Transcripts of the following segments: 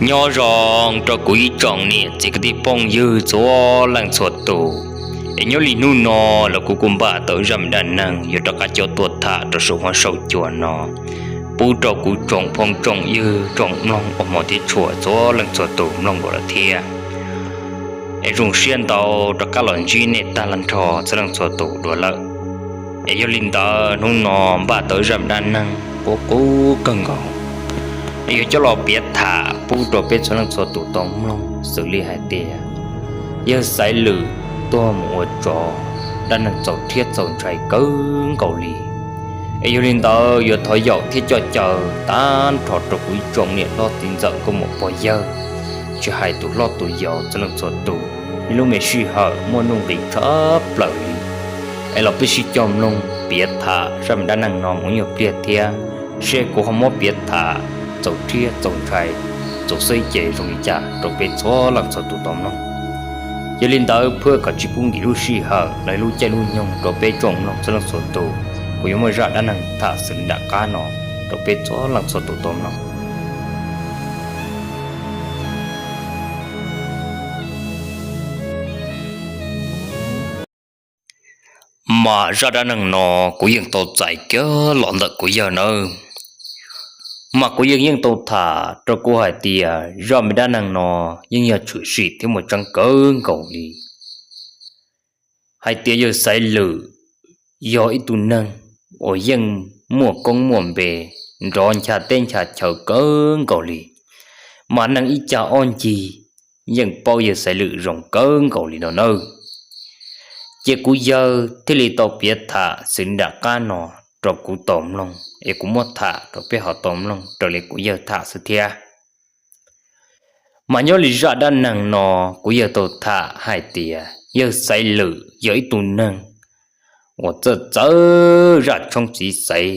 Nyob zoo rau kuv ib tsoom niam txiv kwv tij phooj ywg txhua leej txhua tus, es nyob li hnub no los kuv kuj npaj tau zaj me dab neeg yuav rov qab coj tuaj tham rau saum huab saum cua no pub rau kuv tsoom phooj tsoom ywg tsoom mloog uas hmov thiab tshua txhua leej txhua tus mloog dua lawm thiab. Es zoo siab ntau rov qab los ntsib nej tag laj nrho txhua leej txhua tus dua lawm. Es yog li ntawd hnub no npaj tau zaj me dab neeg qub qub kawg nkaus, es yuav coj los piav tham pub rau peb txhua leej txhua tus tau mloog xws li hais tias yawg Xaiv Lwm tuag mus ua tsov, dab neeg txaus rhiab txaus ntshai kawg nkaus li. Es yog li ntawd yuav thov yaum thiab coj caw tag nrho rau kuv ib tsoom niam hlob txiv ntxawm nkauj muam pog yawg, tsis hais tus hlob tus yau txhua leej txhua tus, nej lub me sij hawm muaj nuj nqis tshaj plaws li, es los peb sib cog mloog piav tham zaj me dab neeg no mus ib nyuag pliag thiab, seb kuv ho muab piav tham txaus rhiab txaus ntshai, txaus xwb ces zoo li cas rau peb txhua leej txhua tus tau mloog. Yog li ntawd phwj kom tsis pub nkim lub sij hawm los lub caij lub nyoog rau peb tsoom mloog txhua leej txhua tus, kuv yuav muab zaj dab neeg tham xws li nram qab no rau peb txhua leej txhua tus tau mloog. Mas zaj dab neeg no kuv yeej tau txais kiag los ntawm kuv yawg nawb. Mas kuv yeej yeej tau tham rau kuv hais tias zaj me dab neeg no yeej yog tshwm sim thiab muaj tseeb kawg nkaus li. Hais tias yawg Xaiv Lwm yog ib tug neeg uas yeej muaj koob muaj npe nrov ncha teb ncha chaw kawg nkaus li, mas neeg ib cag ob ncig yeej paub yawg Xaiv Lwm zoo kawg nkaus li no nawb. Ces kuv yawg thiaj li tau piav tham xws li nram qab no rau kuv tau mloog, es kuv muab tham rau peb ho tau mloog raws li kuv yawg tham xwb thiab. Mas nyob li zaj dab neeg no kuv yawg tau tham hais tias yawg Xaiv Lwm yog ib tug neeg uas txawj txawj zaj tshoob txiv xaiv,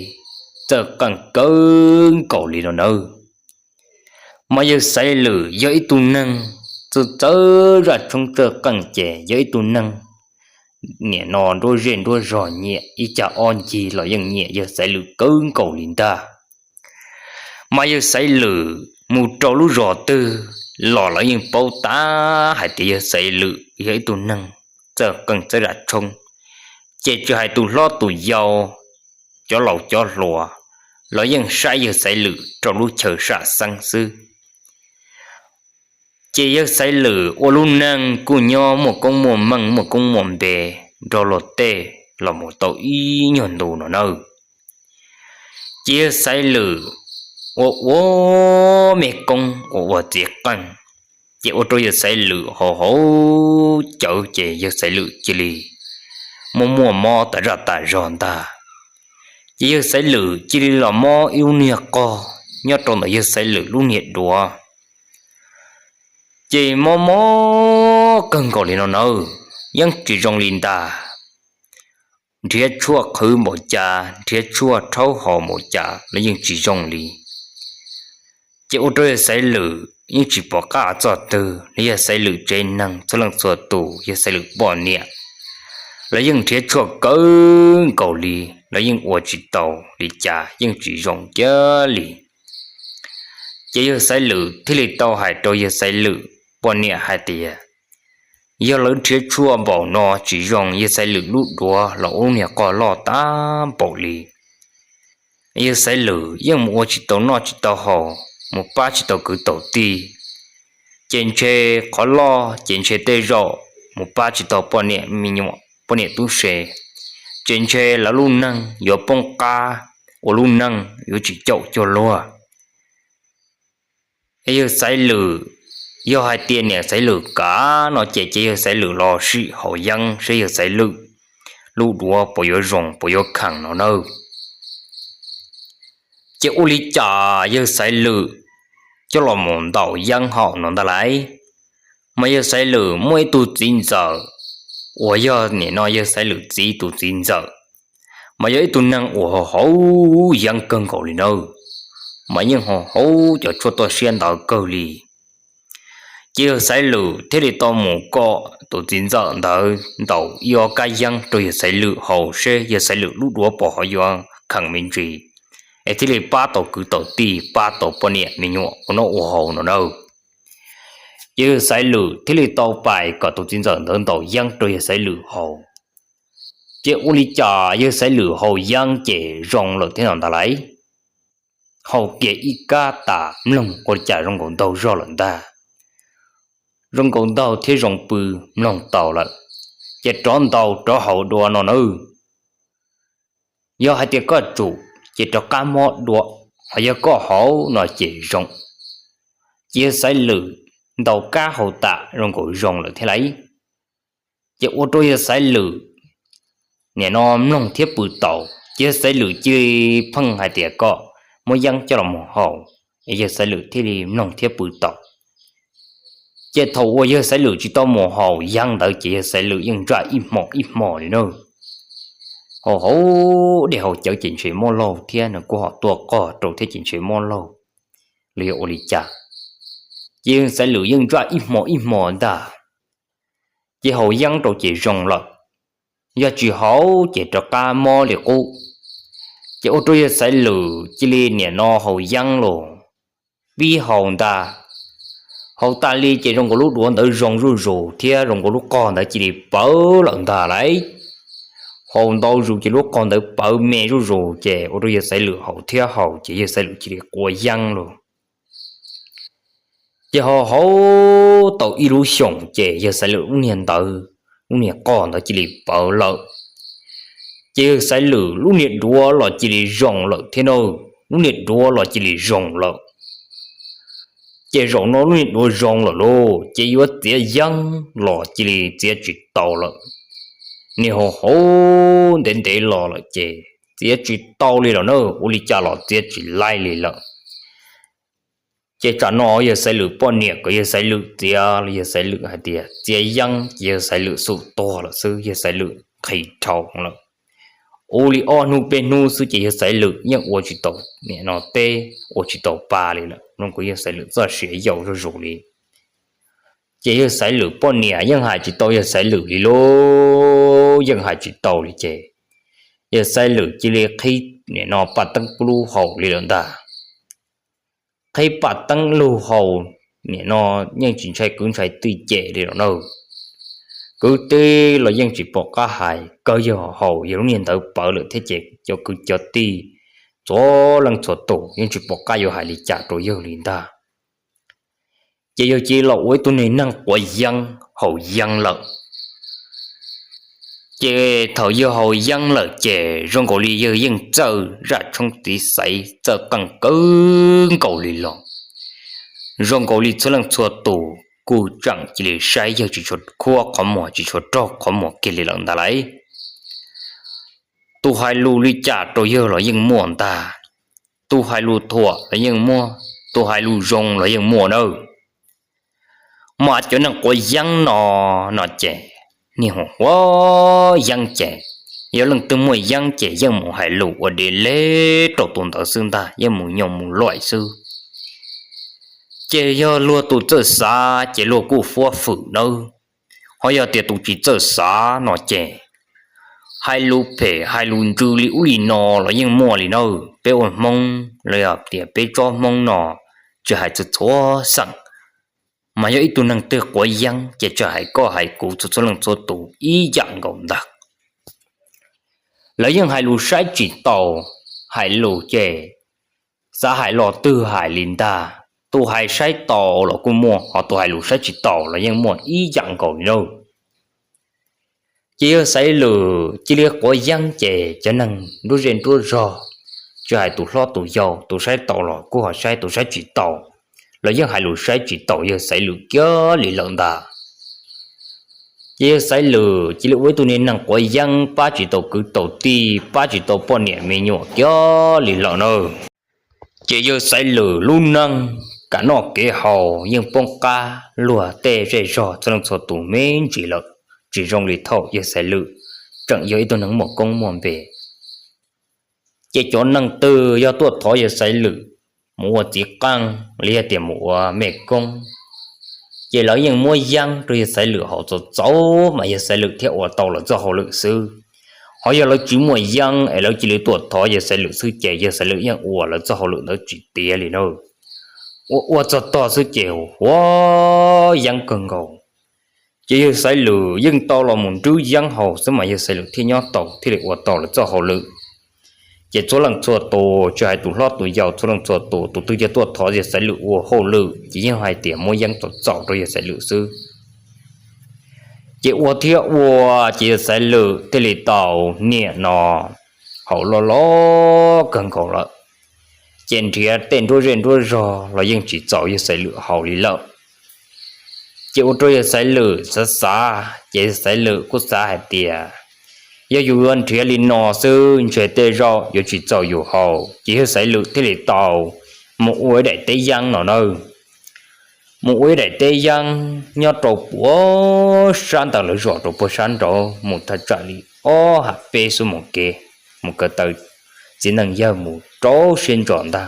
txawj qeej kawg nkaus li no nawb. Mas yawg Xaiv Lwm yog ib tug neeg txawj txawj zaj tshoob txawj qeej ces yog ib tug neeg nim no nruab zej nruab zog nyiam ib cag ob ncig los yeej nyiam yawg Xaiv Lwm kawg nkaus li ntag. Mas yawg Xaiv Lwm mus rau lub zos twg los lawv yeej paub tab hais tias yawg Xaiv Lwm yog ib tug neeg txawj qeej txawj zaj tshoob, ces tsis hais tus hlob tus yau, cov laus cov hluas los yeej saib yawg Xaiv Lwm rau lub chaw sam xeeb xwb. Ces yawg Xaiv Lwm ua lub neej kuj nyob muaj koob muaj meej muaj koob muaj npe nrog luag tej los mus tau ib nyuag ntu no nawb. Ces yawg Xaiv Lwm ua ua me koob ua ua txiv qeej, ces ua rau yawg Xaiv Lwm haus haus cawv ces yawg Xaiv Lwm cia li muaj muaj mob tas zaj tas zog ntag. Ces yawg Xaiv Lwm cia li los mob ib lub niag qog nyob rau ntawm yawg Xaiv Lwm lub niag duav. Ces mob mob kawg nkaus li no nawb, yeej tsis zoo li ntag. Nrhiav tshuaj qhwv npaum cas, nrhiav tshuaj rhaub haus npaum cas los yeej tsis zoo li. Ces ua rau yawg Xaiv Lwm yeej tsis pom qab txog twg li. Yawg Xaiv Lwm tsev neeg txhua leej txhua tus, yawg Xaiv Lwm poj niam, lawv yeej nrhiav tshuaj kawg nkaus li, lawv yeej ua tsis tau li cas, yeej tsis zoo kiag li. Ces yawg Xaiv Lwm thiaj li tau hais rau yawg Xaiv Lwm poj niam hais tias, yog lawv nrhiav tshuaj npaum no tsis zoo, yawg Xaiv Lwm lub duav los ua lub niag qog loj tab npaum li. Yawg Xaiv Lwm yeej mus ua tsis tau noj tsis tau haus, mus pab tsis tau kwv tau tij, ces ntshe qhov loj ces ntshe tej zaum mus pab tsis tau poj niam me nyuam poj niam tub se, ces ntshe lawv lub neej yuav poob qab, ua lub neej yuav tsis caum cuag luag. Es yawg Xaiv Lwm, yog hais tias niam Xaiv Lwm kav no ces ces yawg Xaiv Lwm los sim haus yeeb seb yawg Xaiv Lwm lub duav puas yuav zoo puas yuav kheem no nawb. Ces ua li cas yawg Xaiv Lwm coj los mus ntaus yeeb haum no ntag lauj. Mas yawg Xaiv Lwm muaj ib tug txiv ntxawm, uas yog nim no yawg Xaiv Lwm txiv tus txiv ntxawm, mas yog ib tug neeg uas haus haus yeeb kawg nkaus li nawb, mas yeej haus haus cov tshuaj toj siab ntawd kawg li. Ces yawg Xaiv Lwm thiaj li tau mus kom tus txiv ntxawm ntawd ntaus ib ob kab yeeb rau yawg Xaiv Lwm haus seb yawg Xaiv Lwm lub duav puas ho yuav kheem me ntsis, es thiaj li pab tau kwv tau tij, pab tau poj niam me nyuam ua noj ua haus no nawb. Ces yawg Xaiv Lwm thiaj li tau pais kom tus txiv ntxawm ntawd ntaus yeeb rau yawg Xaiv Lwm haus. Ces ua li cas yawg Xaiv Lwm haus yeeb ces zoo lawm thiab no ntag lauj. Haus kiag ib kab tas mloog ua li cas zoo nkaus ntaug zog lawm ntag. Zoo nkaus ntaug thiab zoo pw, mloog tau lawm, ces rov ntaus rov haus dua no nawb. Yog hais tias koj tsum ces rov qab mob dua, ho yog koj haus no ces zoo. Ces yawg Xaiv Lwm ntaus kab haus tas zoo nkaus zoo lawm thiab lauj. Ces ua rau yawg Xaiv Lwm nim no mloog thiab pw tau, ces yawg Xaiv Lwm cia li pheej hais tias kom muab yeeb coj los mus haus, es yawg Xaiv Lwm thiaj li mloog thiab pw tau. Ces thaum uas yawg Xaiv Lwm tsis tau mus haus yeeb ntawd ces yawg Xaiv Lwm yeej ntsaj ib hmo ib hmo li na. Haus haus dej haus cawv ces ntshe mob laug thiab, nws kuj ho tuaj qog rau thiab ces ntshe mob laug los yog ua li cas. Ces yawg Xaiv Lwm yeej ntsaj ib hmo ib hmo ntag. Ces haus yeeb rau ces zoo lawm, yog tsis haus ces rov qab mob li qub. Ces ua rau yawg Xaiv Lwm cia li nim no haus yeeb los pib haus ntag. Haus tas li ces zoo nkaus lub duav ntawd zoo zuj zus thiab zoo nkaus lub qog ntawd cia li pawv lawm ntag lauj. Haus ntau zus ces lub qog ntawd pawv me zuj zus ces ua rau yawg Xaiv Lwm haus thiab haus ces yawg Xaiv Lwm cia li quav yeeb los. Ces ho haus tau ib lub xyoos ces yawg Xaiv Lwm lub niag ntawd, lub niag qog ntawd cia li pawv lawm. Ces yawg Xaiv Lwm lub niag duav los cia li zoo lawm thiab na, lub niag duav los cia li zoo lawm. Ces zaum no lub niag duav zoo lawm lauj, ces yuav txiav yeeb los cia li txiav tsis tau lawm. Niag haus haus ntev ntev los lawm ces txiav tsis tau li lawm na, ua li cas los txiav tsis laij li lawm. Ces tsam no yawg Xaiv Lwm poj niam kom yawg Xaiv Lwm txiav los yawg Xaiv Lwm hais tias txiav yeeb ces yawg Xaiv Lwm xum tuag lawm xwb, yawg Xaiv Lwm qhis dhau lawm. Ua li ob hnub peb hnub xwb ces yawg Xaiv Lwm yeej ua tsis tau nim no teb, ua tsis tau pa li lawm, zoo nkaus yawg Xaiv Lwm txoj sia yau zuj zus li. Ces yawg Xaiv Lwm poj niam yeej hais tsis tau yawg Xaiv Lwm li lauj, yeej hais tsis tau li ces yawg Xaiv Lwm cia li qhib nim no paj teeb lub hau li lawm ntag. Qhib paj teeb lub hau, nim no yeej tsis ntshai kwv ntshai tij cem li lawm na. Kwv tij los yeej tsis pom qab hais, kawg yawg haus yawg lub niag ntawd pawv lawm thiab ces cov kwv cov tij txhua leej txhua tus yeej tsis pom qab yuav hais li cas rau yawg li ntag. Ces yawg cia li los ua ib tug niag neeg quav yeeb haus yeeb lawm. Ces thaum yawg haus yeeb lawm ces zoo nkaus li yawg yeej txawj zaj tshoob txiv xaiv txawj qeej kawg nkaus li los. Zoo nkaus li txhua leej txhua tus kuj tseem cia li saib yawg tsis tshua khuab qhov muag tsis tshua raug qhov muag kiag li lawm ntag lauj. Tus hais lus li cas rau yawg los yeej muaj ntag, tus hais lus thuam los yeej muaj, tus hais lus zoo los yeej muaj nawb. Mas cov neeg quav yeeb no, no ces niag hu huav yeeb ces yog leej twg muaj yeeb ces yeej mus hais lus ua deb leg rau tus ntawd xwb ntag, yeej mus nyob mus luam xwb. Ces yog luag tus txawj xav ces luag kuj fuab fwm nawb. Ho yog tias tus tsis txawj xav no ces hais lus phem hais lus ntsws li ub li no los yeej muaj li nawb. Peb ua Hmoob los yog tias peb tsob Hmoob no tsis hais txhua txhua xeem, mas yog ib tug neeg twg quav yeeb ces tsis hais koj hais kuv txhua txhua leej txhua tus ib yam nkaus ntag. Lawv yeej hais lus saib tsis taus, hais lus ces xav hais los twg hais li ntag. Tus hais saib taus los kuj muaj, ho tus hais lus saib tsis taus los yeej muaj ib yam nkaus li nawb. Ces yawg Xaiv Lwm cia li quav yeeb ces cov neeg nruab zej nruab zog, tsis hais tus hlob tus yau, tus saib taus los kuj ho saib, tus saib tsis taus los yeej hais lus saib tsis taus yawg Xaiv Lwm kiag li lawm ntag. Ces yawg Xaiv Lwm cia li ua ib tug niag neeg quav yeeb pab tsis tau kwv tau tij, pab tsis tau poj niam me nyuam kiag li lawm na. Ces yawg Xaiv Lwm lub neej kam noj kev haus yeej poob qab, luag tej zej zog txhua leej txhua tus me ntsis lawm, tsis zoo li thaum yawg Xaiv Lwm tseem yog ib tug neeg muaj koob muaj npe. Ces cov neeg twg yog tuaj thov yawg Xaiv Lwm mus ua txiv qeej los yog tias mus ua mej koob, ces lawv yeej muab yeeb rau yawg Xaiv Lwm haus txaus txaus mas yawg Xaiv Lwm thiaj ua tau lawv txoj hauj lwm xwb. Ho yog lawv tsis muaj yeeb es lawv cia li tuaj thov yawg Xaiv Lwm xwb ces yawg Xaiv Lwm yeej ua lawv txoj hauj lwm ntawd tsis tiav li na. Ua ua txog tog xwb ces ua yeeb kawg nkaus. Ces yawg Xaiv Lwm yeej tau los mus nrwb yeeb haus xwb mas yawg Xaiv Lwm thiaj nyob tau thiaj li ua tau lawv txoj hauj lwm. Ces txhua leej txhua tus, tsis hais tus hlob tus yau, txhua leej txhua tus, tus twg yog tuaj thov yawg Xaiv Lwm ua hauj lwm ces yeej hais tias muab yeeb txaus txaus rau yawg Xaiv Lwm xwb. Ces ua thiab ua, ces yawg Xaiv Lwm thiaj li tau niam no haus loj loj kawg nkaus lawm. Ces nrhiav tej nruab zej nruab zog los yeej tsis txaus yawg Xaiv Lwm haus li lawm. Ces ua rau yawg Xaiv Lwm xav xav, ces yawg Xaiv Lwm kuj xav hais tias, yog yus yuav nrhiav li no xwb ntshe tej zaum yuav tsis txaus yus haus, ces yawg Xaiv Lwm thiaj li tau mus ua ib daim teb yeeb no na. Mus ua ib daim teb yeeb nyob rau puag sab ntawm lawv zos rau puag sab nraud mus thaj tsam li ob ham peb xuab moos kev, mus kaw taw txiv neej yawg mus rau siab ntso ntag.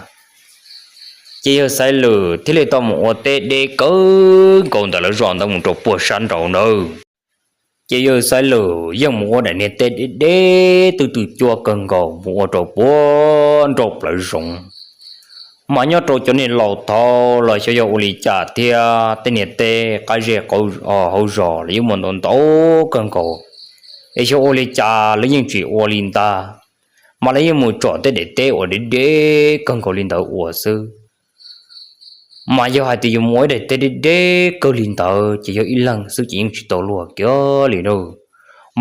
Ces yawg Xaiv Lwm thiaj li tau mus ua teb deb kawg nkaus ntawm lawv zos ntawd mus rau puag sab nraud nawb. Ces yawg Xaiv Lwm yeej mus ua daim niag teb deb deb twj twm cuab kawg nkaus mus ua rau puag nraum plawv zoov. Mas nyob rau cov niag laus thaud los xyov yog ua li cas thiab tej niag teb qab zej hauv zos los yeej muaj ntau ntau kawg nkaus, es xyov ua li cas lawv yeej tsis ua li ntag, mas lawv yeej mus tsom tej daim teb uas deb deb kawg nkaus li ntawd ua xwb. Mas yog hais tias yus mus ua ib daim teb deb deb kawg li ntawd ces yog ib leeg xwb ces yeej tsis tau luag kiag li na.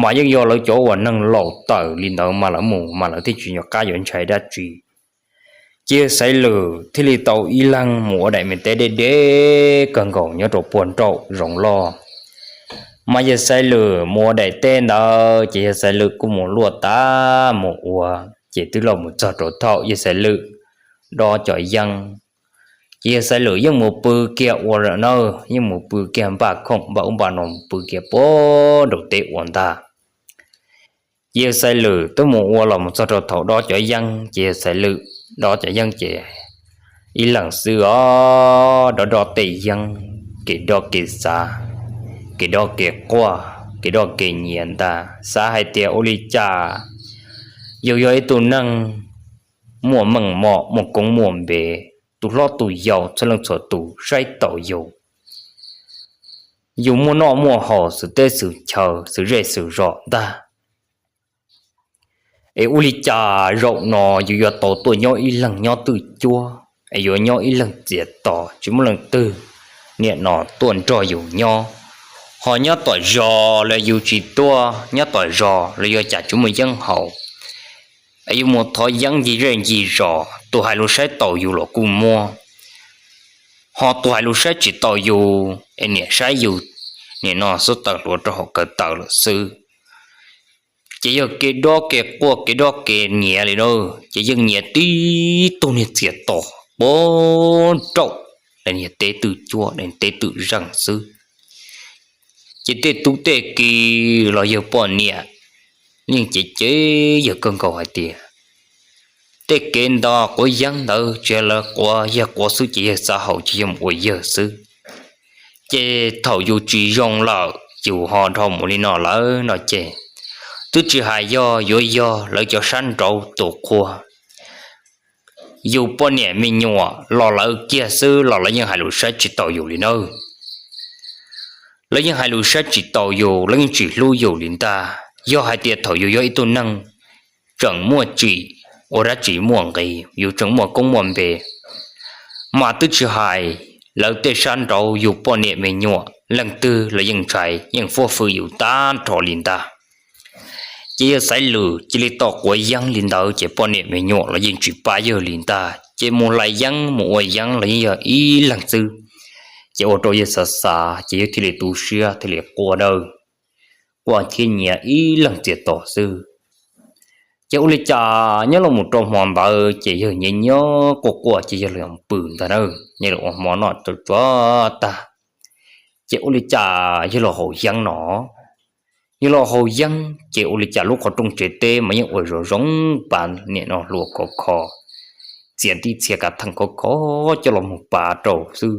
Mas yeej yog lawv cov uas neeg laus tawm li ntawd mas lawv mus mas lawv thiaj tsis nco qab yuav ntshai dab tsi. Ces yawg Xaiv Lwm thiaj li tau ib leeg mus ua daim me teb deb deb kawg nkaus nyob rau puag nraum zoov loj. Mas yawg Xaiv Lwm mus ua daim teb ntawd ces yawg Xaiv Lwm kuj mus luaj teb mus ua, ces twb los mus txog rau thaum yawg Xaiv Lwm dob cov yeeb. Ces yawg Xaiv Lwm yeej mus pw kiag ua lawm na, yeej mus pw kiag npaj khoom npaj ub npaj no mus pw kiag puag nraum teb ua ntag. Ces yawg Xaiv Lwm twb mus ua los mus txog rau thaum dob cov yeeb, ces yawg Xaiv Lwm dob cov yeeb ces ib leeg xwb os, dob dob tej yeeb, kev dob kev xav, kev dob kev quaj, kev dob kev nyiav ntag, xav hais tias ua li cas yus yog ib tug neeg muaj meej mom muaj koob muaj npe, tus hlob tus yau txhua leej txhua tus saib taus yus, yus muaj noj muaj haus xwm teb xwm chaw xwm zej xwm zos ntag, es ua li cas zaum no yus yuav tau tuaj nyob ib leeg nyob twj cuab, es yuav nyob ib leeg txias tos tsis muaj leej twg niam no tuaj nrog yus nyob. Ho nyob tom zos los yus tsis tuaj, nyob tom zos los yuav cas tsis muaj yeeb haus, es yus mus thov yeeb ncig zej ncig zos, tus hais lus saib taus yus los kuj muaj, ho tus hais lus saib tsis taus yus es niam saib yus niam no xub taws hluav rau hauv kaw taw lawm xwb. Ces yog kev dob kev quaj kev dob kev nyiav li na, ces yeej nyiav tib tug niag txias tos puag nraum daim niag teb twj cuab daim teb twj zeej xwb. Ces tej tub tej ki los yawg poj niam yeej cev cev yawg kawg nkaus hais tias tej kev nto quav yeeb ntawd tsis yog lawv quav, yawg quav xwb ces yawg xav haus ces yawg mus ua yawg xwb. Ces thaum yus tsis zoo lawm yus ho dhau mus li no lawm no ces twb tsis hais yog yuav yog lawv cov sab nraud tus qhua, yus poj niam me nyuam los lawv kiag xwb los lawv yeej hais lus saib tsis taus yus li nawb. Lawv yeej hais lus saib tsis taus yus, lawv yeej tsis hlub yus li ntag. Yog hais tias thaum yus yog ib tug neeg tseem muaj tsim, ua dab tsi muaj nqis, yus tseem muaj koob muaj npe, mas twb tsis hais lawv tej sab nraud yus poj niam me nyuam leej twg los yeej ntshai yeej fuab fwm yus tag nrho li ntag. Ces yawg Xaiv Lwm cia li tau quav yeeb li ntawd ces poj niam me nyuam los yeej tsis pab yawg li ntag, ces mus hlais yeeb mus ua yeeb los yeej yog ib leeg xwb. Ces ua rau yawg xav xav ces yawg thiaj li tu siab thiaj li quaj dawb, quaj thiab nyiav ib leeg txias tos xwb. Ces ua li cas nyob los mus rau hmo ntawd ces yawg nyiav nyiav quaj quaj ces yawg los pw ntag na, nyob los ua hmo noj tsuav tsuav tag, ces ua li cas yawg los haus yeeb no. Yawg los haus yeeb ces ua li cas lub qhov rooj tsev teb mas yeej ua zoo zoo pas niam no hlua khov kho, txias tib txhia kav theej khov kho coj los mus pas rau xwb.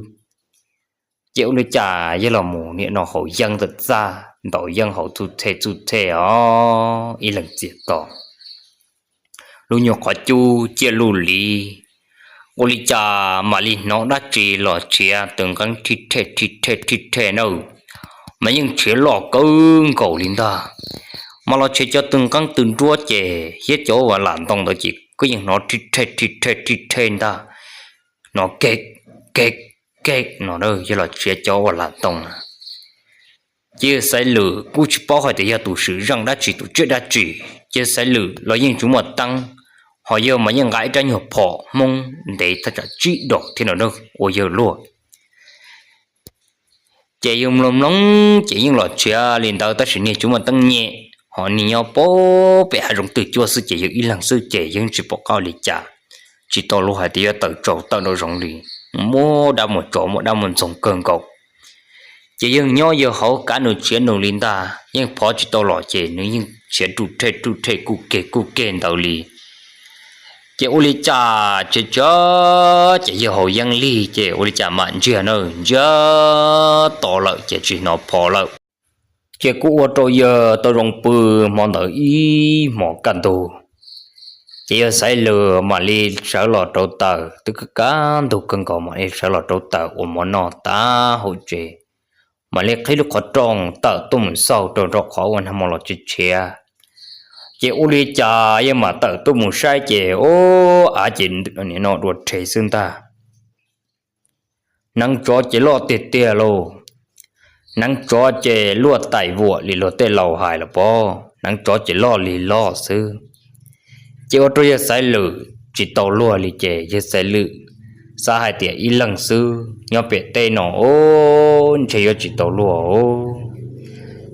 Ces ua li cas yawg los mus niam no haus yeeb txawm txaj ntaus yeeb haus txuj txhej txuj txhej os ib leeg txias tos. Lub nyuag qhov cub ciaj luj li, Ua li cas mam li hnov dab tsi los tshiav tw nqeeb rhij rhej rhij rhej rhij rhej na, mas yeej tshiav loj kawg nkaus li ntag. Mas los tshiav cov tw nqeeb tw nruab ces thiab cov uas lam ntoo ntawd ces koj yeej hnov rhij rhej rhij rhej rhij rhej ntag. Hnov keg keg keg no yog los tshiav cov uas lam ntoo na. Ces yawg Xaiv Lwm kuj tsis paub hais tias yog tus swm zeej dab tsi tus tsiaj dab tsi, ces yawg Xaiv Lwm los yeej tsis muaj teeb, ho yawg mas yeej nqa ib rab nyuag phom Hmoob ntev thaj tsam tsib dos thiab no ua yawg luag. Ces yawg mloog mloog ces yeej los tshiav li ntawd tab sis niag tsis muaj teeb nyem, ho niag nyob pem hav zoov twg cuab xwb ces yawg ib leeg xwb ces yeej tsis pom qab ua li cas, tsis tau luag hais tias yuav tawm tsaus tawm nraum zoov li, muaj dab muaj tsov muaj dab muaj ntxoog kawg nkaus. Ces yawg nyob yawg hauv kav nws tshiav nws li ntag, yeej phov tsis tau los ces nws yeej tshiav ruj rhej ruj rhej kuj keg kuj keg ntawd li. Ces ua li cas tshiav tshiav ces yawg haus yeeb lig ces ua li cas mam ntsiag na, ntsiag to lawm ces tsis hnov phov lawm. Ces kuj ua rau yawg tau zoo pw hmo ntawd ib hmos kaj ntug. Ces yawg Xaiv Lwm mam li sawv los rauv taws, twb kaj ntug kawg nkaus mam li sawv los rauv taws ua mov noj tag hauv tsev, mam li qhib lub qhov rooj tawm tuaj mus xauj rau nraum qhov uas nag hmo los tshiav tshiav. Ces ua li cas yawg mam tawm tuaj mus saib ces ua av ces nim no dua rhe xwb ntag. Hneev tsov ces loj tiag tiag lauj. Hneev tsov ces luaj tais vuam li luag tej laus hais los pob, hneev tsov ces loj li loj xwb. Ces ua rau yawg Xaiv Lwm tsis tau luag li ces yawg Xaiv Lwm xav hais tias ib leeg xwb nyob pem teb no, o, ntshe yuav tsis tau luag,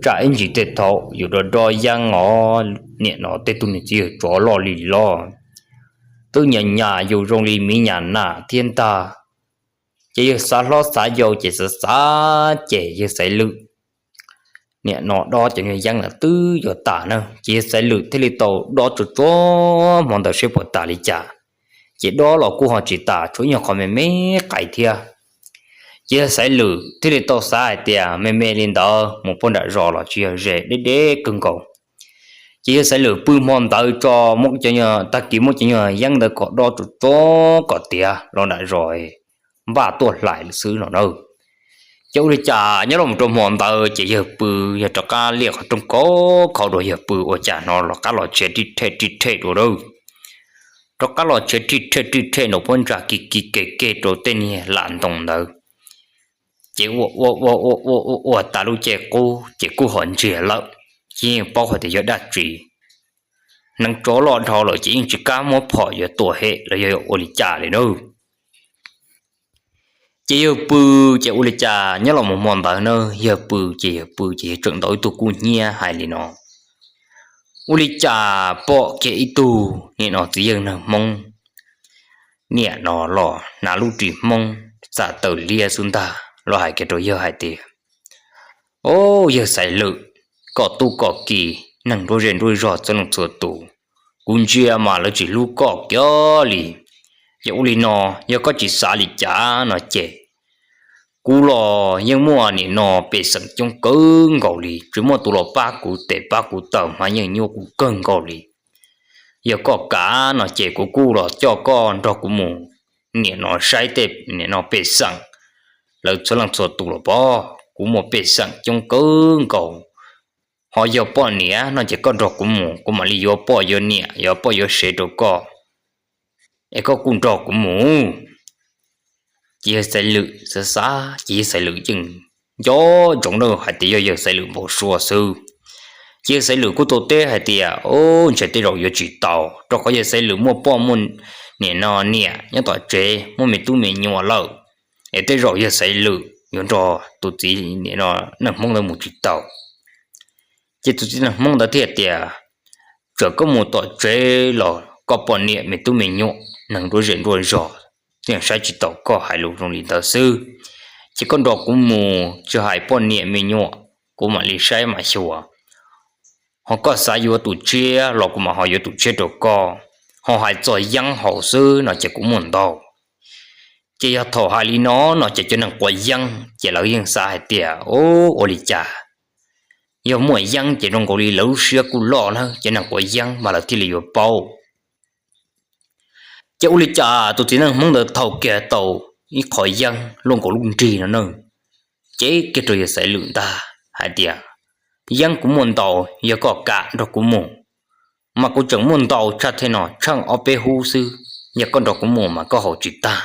tsam ib ntsis tej thaum yus do do yeeb os, nim no tej tug niag txiv yawg tsov loj li loj, twb nyas nyas yus zoo li miv nyas nas thiab ntag. Ces yawg xav hlob xav yau ces xav xav ces yawg Xaiv Lwm nim no dob cov nyuag yeeb lawm twb yuav tas na ces yawg Xaiv Lwm thiaj li tau dob tsuag tsuag hmo ntawd seb puas tas li cas. Ces dob los kuj ho tsis tas, tshuav ib nyuag qhov me me qais thiab. Ces yawg Xaiv Lwm thiaj li tau xav hais tias me me li ntawd mus puag nram zos los tsis yog ze, deb deb kawg nkaus. Ces yawg Xaiv Lwm pw hmo ntawd tso, tag kis muab cov nyuag yeeb ntawd kom dob tsuag tsuag kom tiav los nram zos npaj tuaj hlais lawm xwb no na. Ces ua li cas nyob los rau hmo ntawd ces yawg pw, yawg rov qab liaj qhov rooj kaub khau dua yawg pw ua cas hnov los qab los tshiav rhij rhej rhij rhej dua lawm. Rov qab los tshiav rhij rhej rhij rhej nraum puab ntsa kig kig keg keg rau tej niag lam ntoo ntawd. Ces ua ua ua ua ua tas lub caij qub ces kuj ho ntsiag lawm, ces yeej paub hais tias yog dab tsi. Hneev tsov loj dhau lawm ces yeej tsis kam muab phom yuav tua hem los yog ua li cas li na. Ces yawg pw, ces ua li cas nyob los mus hmo ntawd na, yawg pw ces yawg pw ces yawg tseem ntaus ib tug kub hnyiab hais li no, ua li cas pom kiag ib tug nim no txiv yawg neeg Hmoob, nim no los hnav lub ris Hmoob txam taws liab xwb ntag los hais kiag rau yawg hais tias, O, yawg Xaiv Lwm, koj tub koj ki, neeg nruab zej nruab zog txhua leej txhua tus, kuv ntsia mas lawv tsis hlub koj kiag li. Yog ua li no, yog koj tsis xav li cas no ces kuv los yeej muaj nim no pej xeem coob kawg nkaus li, tsis muaj tus los pab kuv tes pab kuv taw mas yeej nyuaj kuv kawg nkaus li. Yog koj kam no ces kuv kuj los coj koj nrog kuv mus nim no saib tej nim no pej xeem, lawv txhua leej txhua tus los pob, kuv muaj pej xeem coob kawg nkaus. Ho yog poj niam no ces koj nrog kuv mus, kuv mam li yuav poj yuav niam yuav poj yuav sev rau koj, es koj kuj nrog kuv mus. Ces yawg Xaiv Lwm xav xav ces yawg Xaiv Lwm yeej nco ntsoov na hais tias yog yawg Xaiv Lwm npau suav xwb. Ces yawg Xaiv Lwm kuj tau teb hais tias, O, ntshe tej zaum yuav tsis tau, rau qhov yawg Xaiv Lwm muaj poj muaj nim no niam nyob tom tsev muaj me tub me nyuam lawm, es tej zaum yawg Xaiv Lwm yuav nrog tus txiv nim no neeg Hmoob ntawd mus tsis tau. Ces tus txiv neeg Hmoob ntawd thiaj tias, Txawm koj mus tom tsev los koj poj niam me tub me nyuam neeg nruab zej nruab zog yeej saib tsis taus koj, hais lus zoo li ntawd xwb. Ces koj nrog kuv mus, tsis hais poj niam me nyuam, kuv mam li saib mam xyuas. Ho koj xav yuav tus tshiab los kuv mam ho yuav tus tshiab rau koj. Ho hais txog yeeb haus xwb no ces kuv muaj ntau. Ces yog thaum hais li no no ces cov neeg quav yeeb ces lawv yeej xav hais tias, O, ua li cas, yog muaj yeeb ces zoo nkaus li lawv lub siab kuj loj na, cov neeg quav yeeb mas lawv thiaj li yuav paub. Ces ua li cas tus txiv neej Hmoob ntawd thau kiag tau ib qho yeeb luaj nkaus lub nrig no na, cev kiag rau yawg Xaiv Lwm ntag hais tias, Yeeb kuv muaj ntau, yog koj kam nrog kuv mus, mas kuv tseem muaj ntau tshaj thiab no, tsheej ob peb hub xwb, yog koj nrog kuv mus mas koj haus tsis tag.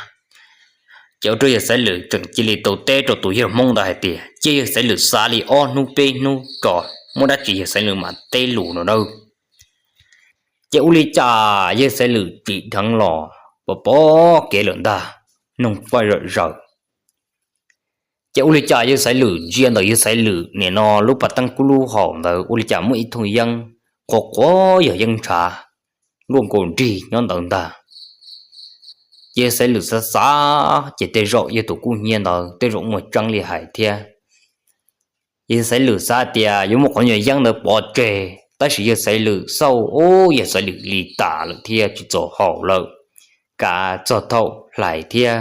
Ces ua rau yawg Xaiv Lwm tseem cia li tau teb rau tus yawg Hmoob ntawd hais tias cia yawg Xaiv Lwm xav li ob hnub peb hnub tso, muaj dab tsi yawg Xaiv Lwm mam teb lus no nawb. Ces ua li cas yawg Xaiv Lwm tsim dheev los pom pom kev lawm ntag, noog faj zawm zaws. Ces ua li cas yawg Xaiv Lwm ntsia ntawm yawg Xaiv Lwm nim no lub pas teeb kub lub haus ntawd ua li cas muaj ib thooj yeeb, qhuav qhuav yog yeeb ntshav, luaj nkaus nrig nyob ntawd ntag. Ces yawg Xaiv Lwm xav xav ces tej zaum yawg tus kuj hnyiab ntawd tej zaum muaj tseeb li hais thiab. Yawg Xaiv Lwm xav tias yuav muab qhov nyuag yeeb ntawd pov tseg, tab sis yawg Xaiv Lwm xauj ub yawg Xaiv Lwm li tas lawm thiab tsis txaus haus lawm, kav txog thaum hlais thiab.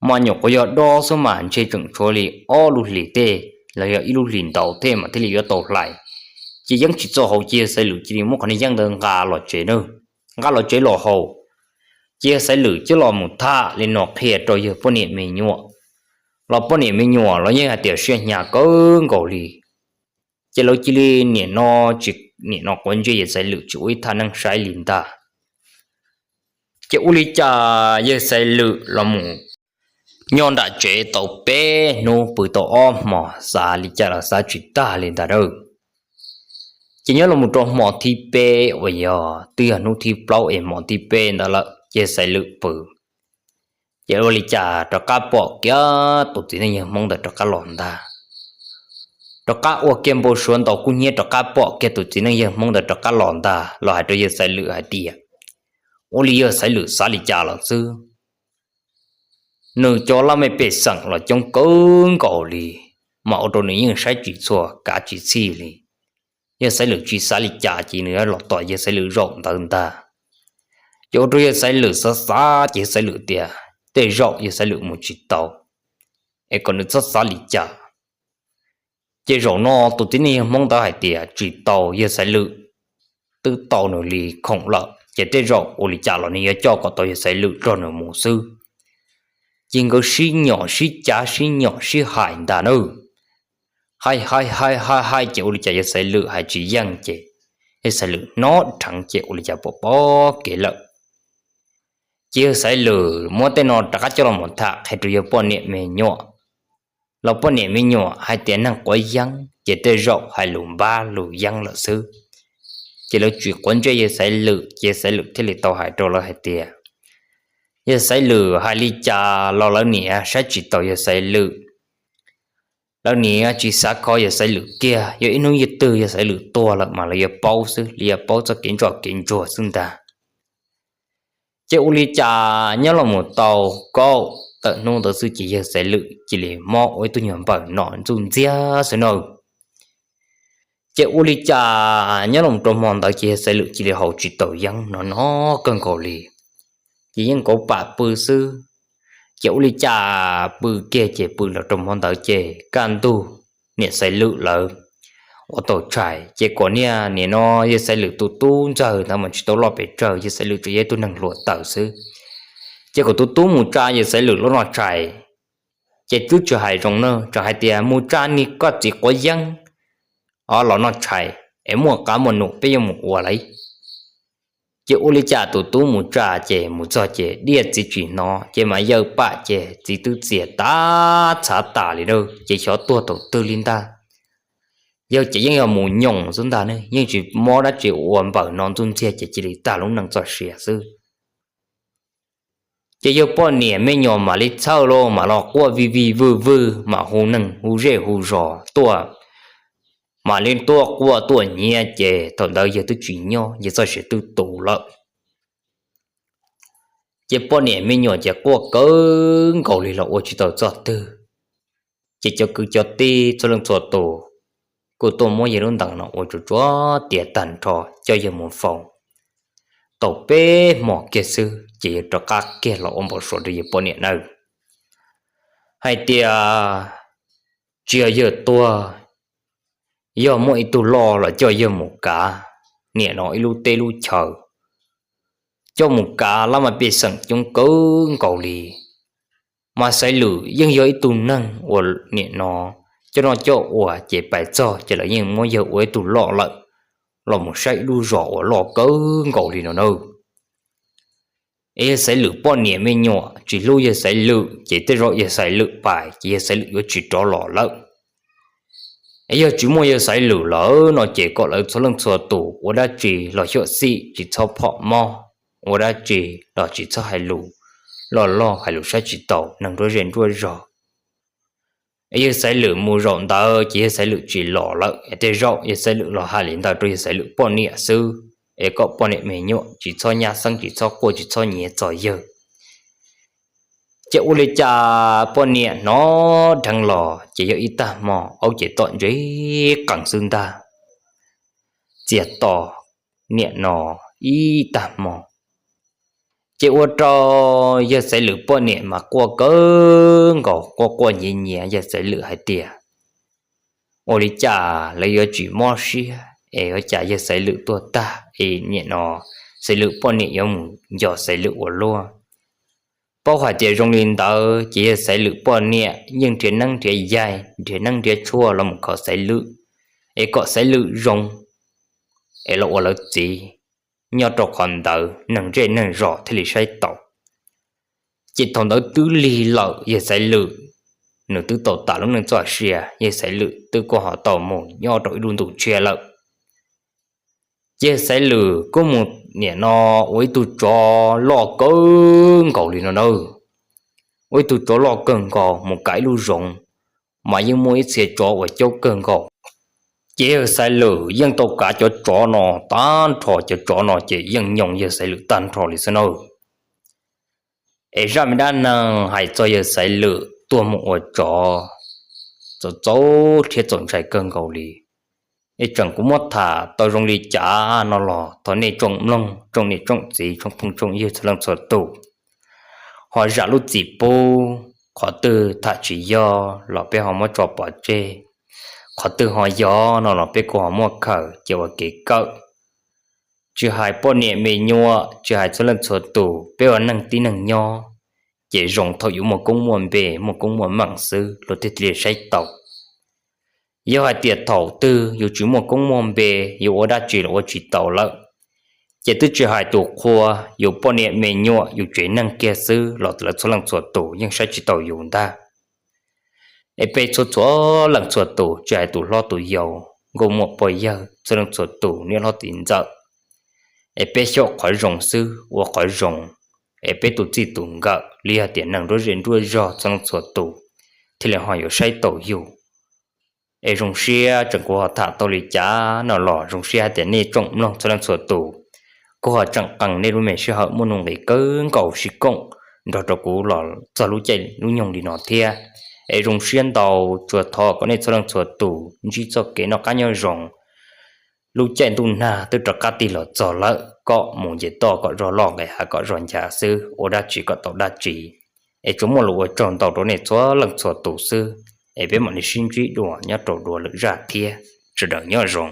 Mas nyuam qhuav yog dob xwb mas ntshe tseem tshuav li ob lub hlis tej los yog ib lub hlis ntau tej mas thiaj li yuav tau hlais. Ces yeeb tsis txaus haus ces yawg Xaiv Lwm cia li muab qhov niag yeeb ntawd nqa los tsev na, nqa los tsev los haus. Ces yawg Xaiv Lwm coj los mus tham li no qhia rau yawg poj niam me nyuam, los poj niam me nyuam los yeej hais tias siab hnyav kawg nkaus li. Ces lawv cia li nim no tsis, nim no quav ntsej yawg Xaiv Lwm tsis ua ib thaj neeb saib li ntag. Ces ua li cas yawg Xaiv Lwm los mus nyob nram tsev tau peb hnub pw tau ob hmos xav li cas los xav tsis tag li ntag nawb. Ces nyob los mus rau hmo thib peb uas yog twb yog hnub thib plaub es hmo thib peb ntawd lawm ces yawg Xaiv Lwm pw. Ces ua li cas rov qab pom kiag tus txiv neej yawg Hmoob ntawd rov qab los ntag. Rov qab ua kiag npau suav ntaus kub hnyiab rov qab pom kiag tus txiv neej yawg Hmoob ntawd rov qab los ntag los hais rau yawg Xaiv Lwm hais tias, ua li yawg Xaiv Lwm xav li cas lawm xwb. Nws cov laj mej pej xeem los coob kawg nkaus li, mas ua rau nws yeej saib tsis txhua kav tsis txhij li. Yawg Xaiv Lwm tsis xav li cas ces nws los tom yawg Xaiv Lwm zaum ntawd ntag. Ces ua rau yawg Xaiv Lwm xav xav ces yawg Xaiv Lwm tias tej zaum yawg Xaiv Lwm mus tsis tau, es kom nws txhob xav li cas. Ces zaum no tus txiv neej yawg Hmoob ntawd hais tias tsis tau, yawg Xaiv Lwm twb tau nws li khoom lawm ces tej zaum ua li cas los nws yuav coj kom tau yawg Xaiv Lwm nrog nws mus xwb. Ces nkawd sib nyom sib cav sib nyom sib hais ntag nawb. Hais hais hais hais hais ces ua li cas yawg Xaiv Lwm hais tsis yeej ces yawg Xaiv Lwm hnov dheev ces ua li cas pom pom kev lawm. Ces yawg Xaiv Lwm muab tej no rov qab coj los mus tham qhia rau yawg poj niam me nyuam. Los poj niam me nyuam hais tias neeg quav yeeb ces tej zaum hais lus npab lus yeeb lawm xwb. Ces lawv tsis quav ntsej yawg Xaiv Lwm ces yawg Xaiv Lwm thiaj li tau hais rau lawv hais tias, yawg Xaiv Lwm hais li cas los lawv niam saib tsis taus yawg Xaiv Lwm. Lawv niam tsis xav kho yawg Xaiv Lwm kiag, yog ib hnub ib twg yawg Xaiv Lwm tuag lawm mas lawv yuav paub xwb, lawv yuav paub txoj kev ntsoj kev ntsuag xwb ntag. Ces ua li cas nyob los mus tau kaum tawm hnub ntawd xwb ces yawg Xaiv Lwm cia li mob ua ib tug nyuag npawm no ntxuj ntxiag xwb na. Ces ua li cas nyob los rau hmo ntawd ces yawg Xaiv Lwm cia li haus tsis taus yeeb no no kawg nkaus li. Ces yeej kauv pam pw xwb. Ces ua li cas pw kiag ces pw los rau hmo ntawd ces kaj ntug niam Xaiv Lwm lawv ua tau tshais ces kom niaj nim no yawg Xaiv Lwm tus tub ntxawg ntawd mas tsis tau loj pes tsawg, yawg Xaiv Lwm tsuas yog ib tug neeg hluas taws xwb. Ces kom tus tub mus tsa yawg Xaiv Lwm los noj tshais. Ces twb tsis hais zoo na, tseem hais tias mus tsa niag koj txiv quav yeeb los noj tshais es muaj qab muaj num peb yuav mus ua lauj. Ces ua li cas tus tub mus tsa ces mus txog ces diaj txiv tsis hnov ces mas yawg pam ces txiv twb txias tag txhav tas li na, ces xyov tuag thaum twg li ntag. Yawg ces yeej yog mus nyoos xwb ntag ne, yeej tsis mob dab tsi, ua npawm no ntxuj ntxiag ces cia li tag lub neej txoj sia xwb. Ces yawg poj niam me nyuam mam li txhawj los mam los quaj vij vij vwj vwj mam hu neeg hu zej hu zos tuaj, mam li tuaj quaj tuaj nyiav ces thaum ntawd yawg twb tsis nyob, yawg txoj sia twb tu lawm. Ces poj niam me nyuam ces quaj kawg nkaus li los ua tsis tau txoj twg. Ces cov kwv cov tij txhua leej txhua tus kuj tuaj muab yawg lub ntees no ua tsuag tsuag tiav tag nrho coj yawg mus faus. Tau peb hmo kiag xwb ces yawg rov qab kiag los ua npau suav rau yawg poj niam nawb, hais tias tsis yog yawg tuag, yog muaj ib tug loj los coj yawg mus kav niam no ib lub teb lub chaw, coj mus kav lab mas pej xeem coob kawg nkaus li. Mas Xaiv Lwm yeej yog ib tug neeg uas nim no coj noj coj ua ces pais txog ces lawv yeej muab yawg ua ib tug loj lawm, los mus saib ib lub zos uas loj kawg nkaus li no na. Es yawg Xaiv Lwm poj niam me nyuam tsis hlub yawg Xaiv Lwm ces tej zaum yawg Xaiv Lwm pais ces yawg Xaiv Lwm yuav tsis rov los lawm. Es yog tsis muaj yawg Xaiv Lwm lawm no ces kom lawv txhua leej txhua tus ua dab tsi los xyuam xim tsis txhob phom mob, ua dab tsi los tsis txhob hais lus loj loj, hais lus saib tsis taus neeg nruab zej nruab zog. Es yawg Xaiv Lwm mus zaum ntawd ces yawg Xaiv Lwm tsis los lawm, es tej zaum yawg Xaiv Lwm los hais li ntawd rau yawg Xaiv Lwm poj niam xwb, es kom poj niam me nyuam tsis txhob nyab xeeb, tsis txhob quaj, tsis txhob nyiav txog yawg. Ces ua li cas poj niam hnov dheev los ces yog ib tag hmo, aub ces tom ntse qees xwb ntag. Txias to niam no ib tag hmo, ces ua rau yawg Xaiv Lwm poj niam mas quaj kawg nkaus, quaj quaj nyiav nyiav yawg Xaiv Lwm hais tias, ua li cas lawv yuav tsis mob siab es ua cas yawg Xaiv Lwm tuag tag es nim no Xaiv Lwm poj niam yuav mus nco Xaiv Lwm ua luaj. Paub hais tias zoo li ntawd ces yawg Xaiv Lwm poj niam yeej nrhiav neeb nrhiav yaig, nrhiav neeb nrhiav tshuaj los mus khov Xaiv Lwm, es kom Xaiv Lwm zoo, es los ua lawv txiv nyob rau qhov ntawd neeg zej neeg zos thiaj li saib taus. Ces thaum ntawd twb lig lawm, yawg Xaiv Lwm nws twb tau tas lub neej txoj sia, yawg Xaiv Lwm twb kuj ho tau mus nyob rau ib lub ntuj tshiab lawm. Ces yawg Xaiv Lwm kuj mus nim no ua ib tug tsov loj kawg nkaus li no na. Ua ib tug tsov loj kawg nkaus mus kav ib lub zoov, mas yeej muaj ib txhia tsov uas caub kawg nkaus. Ces yawg Xaiv Lwm yeej tau kav cov tsov no tag nrho, cov tsov no ces yeej nyoos yawg Xaiv Lwm tag nrho li xwb na. Es zaj me dab neeg hais txog yawg Xaiv Lwm tuag mus ua tsov, txaus txaus rhiab txaus ntshai kawg nkaus li. Es tseem kuv muab tham tau zoo li cas no los thov nej tsoom mloog, tsoom niam tsoom txiv, tsoom phooj tsoom ywg txhua leej txhua tus ho zam lub txim pub, qhov twg tham tsis yog los peb ho muab tso pov tseg, qhov twg ho yog no los peb kuj ho muaj khaws cia ua kev kawm. Tsis hais poj niam me nyuam, tsis hais txhua leej txhua tus, peb ua neeg tib neeg nyob, ces zoo thaum yuav muaj koob muaj npe, muaj koob muaj meej xwb luag thiaj li saib taus. Yog hais tias thaum twg yus tsis muaj koob muaj npe, yus ua dab tsi los ua tsis tau lawm, ces twb tsis hais tus qhua, yus poj niam me nyuam, yus tsev neeg kiag xwb los lawv txhua leej txhua tus yeej saib tsis taus yus ntag. Es peb txhua txhua leej txhua tus, tsis hais tus hlob tus yau, nkauj muam pog yawg, txhua leej txhua tus niam hlob txiv ntxawm, es peb xyaum qhov zoo xwb, ua qhov zoo, es peb tus txij tus nkawm li hais tias neeg nruab zej nruab zog txhua leej txhua tus thiaj li ho yuav saib taus yus. Es zoo siab tseem kuv ho tham tau li cas no los zoo siab hais tias nej tsoom mloog txhua leej txhua tus, kuv ho tseem qee nej lub me sij hawm muaj nuj nqis kawg nkaus sib koom nrog rau kuv los txog lub caij lub nyoog li no thiab. Es zoo siab ntau, tsuas thov kom nej txhua leej txhua tus ntsib txoj kev noj qab nyob zoo. Lub caij ntuj nag twb rov qab tig los txog lawm, kom mus nce toj kom zog loj, nqis hav kom zog ncas xwb, ua dab tsi kom tau dab tsi. Es tsuas muaj lus ua tsaug ntau rau nej txhua leej txhua tus xwb, es peb mam li sib ntsib dua nyob rau dua lwm zaj thiab. Sawv daws nyob zoo.